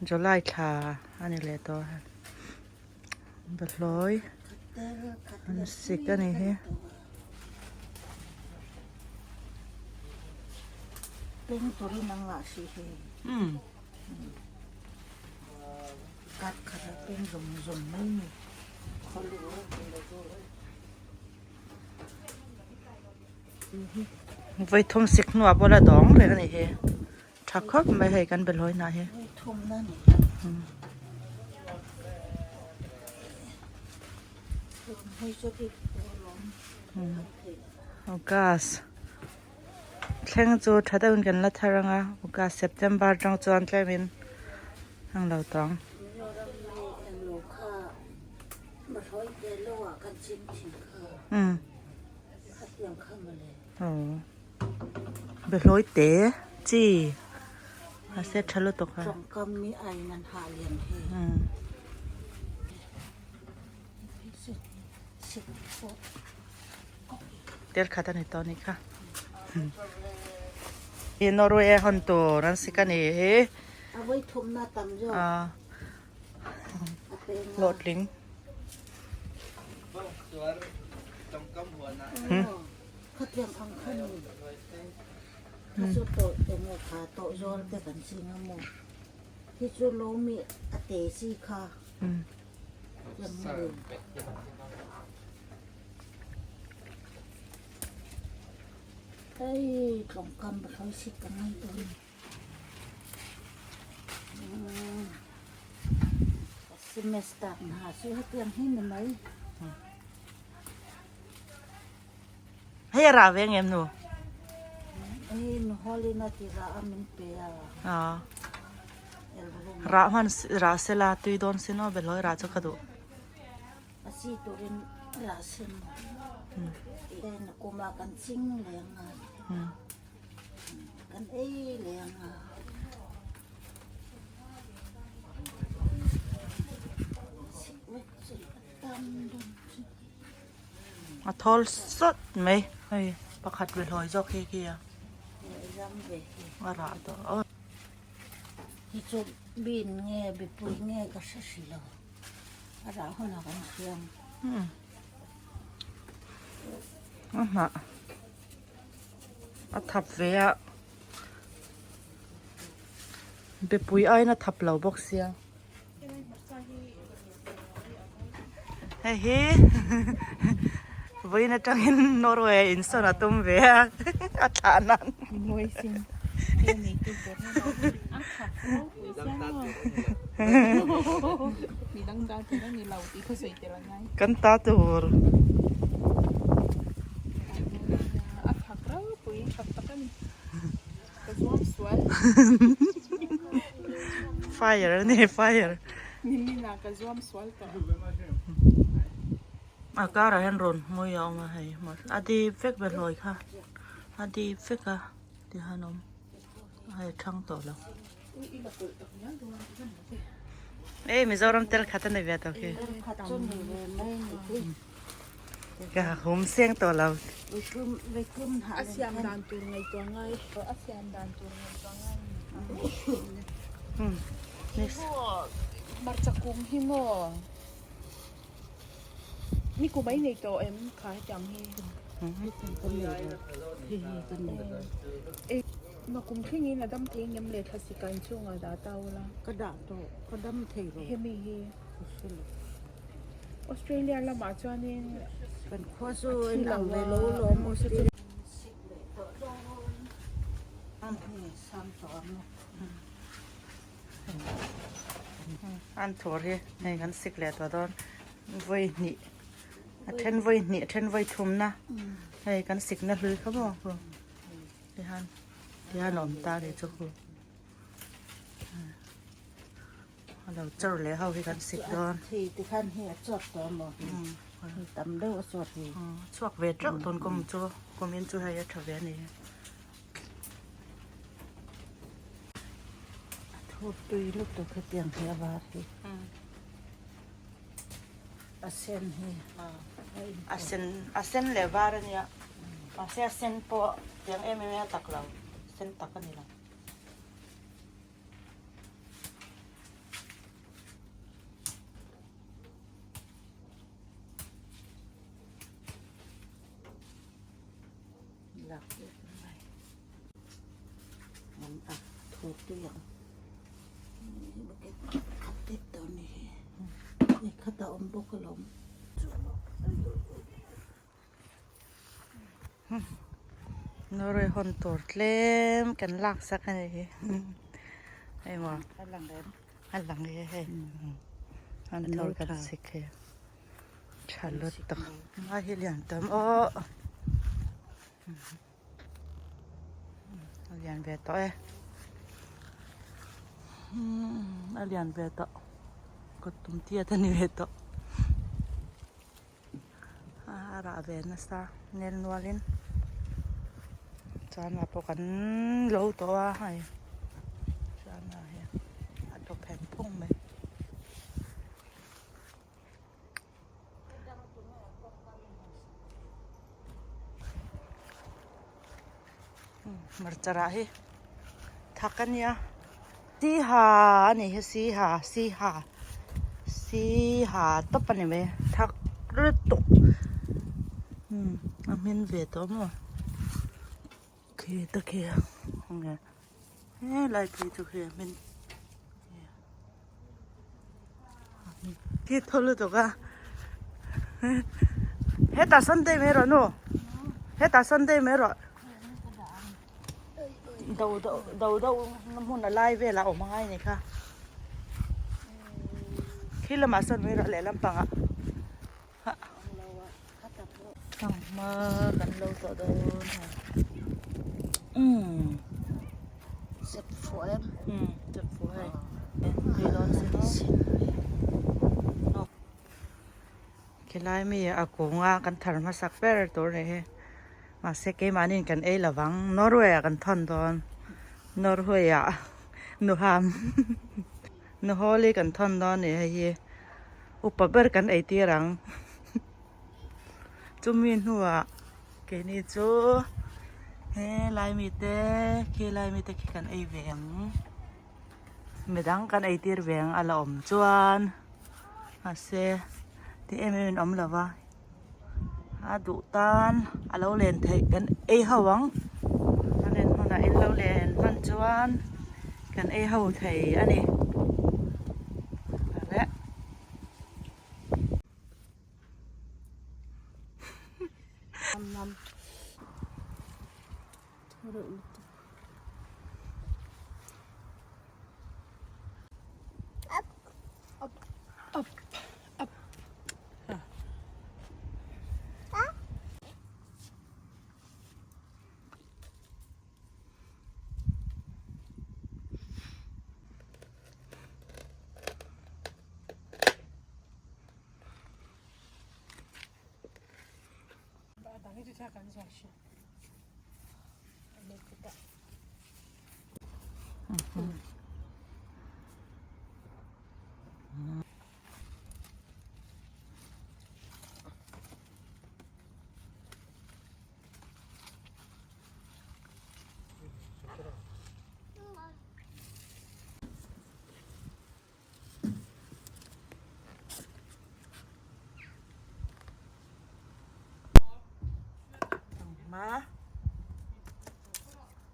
July thla a ni leh tawh a bawlhhlawh an sik a nih hi. Vawi thum sik hnuah pawh la dawng reng a nih hi. Tha khawp mai hei kan belawi hnah hi. August thleng chu tha deuhin kan la thar ang a August September atang chuan tlemin ang lo tawng. Aw behlawi te chi a set tha lutuk a. Tawngkam hi a in an hah lian thei. Tel khat a ni tawh anih kha. Hi Norway a hawn tur an sik a ni hi. A vawi thumna tam zawk. Hlawhtling. Semester hna chu hetiang hi ni mai. Hei a rah ve ang em nu? Hei nu hawlin a ti rah a min pe a. Aa. Rah hman rah sela tui dawn sin aw belawi rah chu ka duh. A si turin rah sin. Kuma kan ching leng a. Kan ei leng a. A thawl sawt mai hei pakhat ve hlawi zawk hi khi a a rah tawh aw. Hi chu bin nge mipui nge ka hre hri lo a rah hunah kan hria ang. A hnah a thap ve a mipui aiin a thap lo bawk sia. Hei hi vawiin atangin Norway in sawn a tum ve a a thlah nan. Kan ta tur. Fire a ni fire. A karah hian rawn hmui a awm a hei a dip vek ve hlawi kha a dip vek a ti han awm hei a thang tawh lo. Ei Mizoram tel khat a ni ve tawh khi. Ka hum seng tawh lo. A siam dan tur ngaihtuah ngai a siam dan tur ngaihtuah ngai ni. Maw hmarcha kum hi maw ni kum a i nei tawh em kha hetiang hi. Ma kum thlengin a dam thei ngem le thlasik ah inchhungah dah ta ula. Ka dah tawh ka dam thei lo. Hemi hi. Australia lamah chuanin kan khua chu in ang ve lo lawm Australia an thur hi hei kan sik leh tawh dawn vawi hnih a then vawi hnih a then vawi thum na hei kan sik na hlui kha maw tihian tihian a awm ta a nih chu khu. A lo chawr leh ho hi kan sik dawn. Thei te khan hei a chawt tawh maw? Hei tam deuh a chawt hi. Chhuak ve teuh tun kum chu kumin chu hei a tha ve a ni. A thur tui lutuk hetiang hi a var hi. A sen hi. A sen a sen leh var a nia. Mahse a sen pawh tiang em em a tak lo sen tak a ni lo. lak ve ka ngai. An a thur tui ang. Bucket khat tep tawh a ni hi. Hei khat a awm bawk alawm. Norway hawn tur tlem kan lak sak a ni hi. Hei maw. A lang em? A lang e hei. An thur kan sik hi. Tha lut tak. Ngai hi lian tam aw. A lian ve tawh e. A lian ve tawh. Kut tum tiat a ni ve tawh. A rah ve nasa nel nualin chuan ah pawh kan lo tawh a hei chuan ah hian a tawp pheng phung mai. Hmarcha rah hi thak a nia siha a nih hi siha siha siha tawp a ni mai thak lutuk a hmin ve tawh maw khi te khi helai phei chu khi a hmin. Khi thaw lutuk a hetah sunday mai rawh nu hetah sunday mai rawh do do do do na hmun a lai velah a awm angai ni kha khi lamah sawn mai rawh lehlam pangah Fanghma kan lo tawh dawn a umm Zep fuh em? Umm zep fuh hei tui dawn sin aw Khilai mi a kung a kan thar hmasak ber tur ni hi mahse keimahniin kan ei lovang Norway ah kan thawn dawn Norway ah nuham nuhawli kan thawn dawn ni hei hi. Upa ber kan ei tir ang. Chumi hnuah keini chu he lai mite khi lai mite khi kan ei ve ang. Midang kan ei tir ve ang a la awm chuan mahse ti em em in awm lo va. A duh tan a lo len theih kan ei ho ang. A len hmunah in lo len hman chuan kan ei ho thei a ni. Leh. Nam. Thureuh lutuk. Up. Up. Up. Up. Ma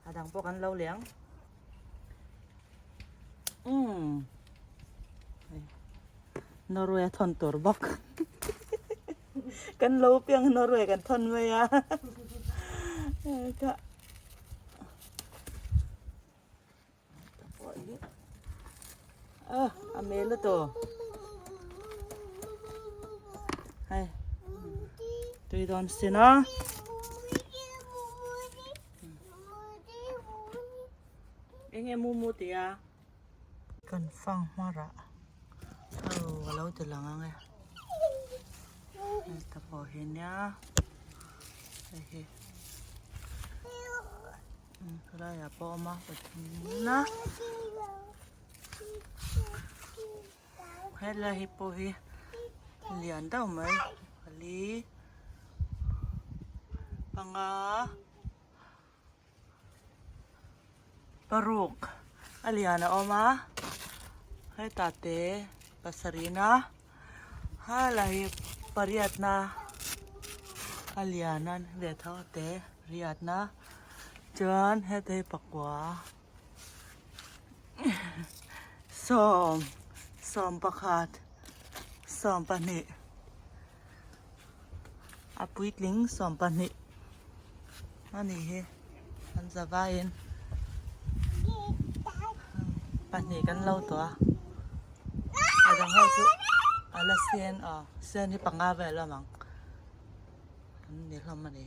a dang pawh kan lo leng umm Norway a thawn tur bawk kan lo piang Norway kan thawn mai a ka a mel a tawh hei tui dawn sin a eng nge mu mu tih a kan fang hmarah aw a lo ti lang ang e heta pawh hi nia hei hi. Helaiah pawh a awm a pathum na helai hi pawh hi lian deuh mai pali panga paruk a lian a awm a hetah te pasarih na helai hi pariat na a lian a ve tho te. Riatna chuan heta hi pakua sawm sawmpakhat sawmpahnih a puitling sawmpahnih a nih hi an za vaiin pahnih kan lo tawh a a dang ho chu a la sen aw sen hi panga vel a awm ang. An ni hlawm a ni.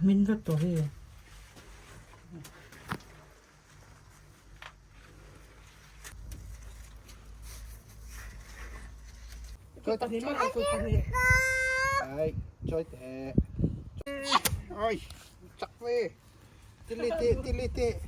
Min vek tawh hi. Chơi tệ. Ôi, chặt về. Tili tê, tili tê.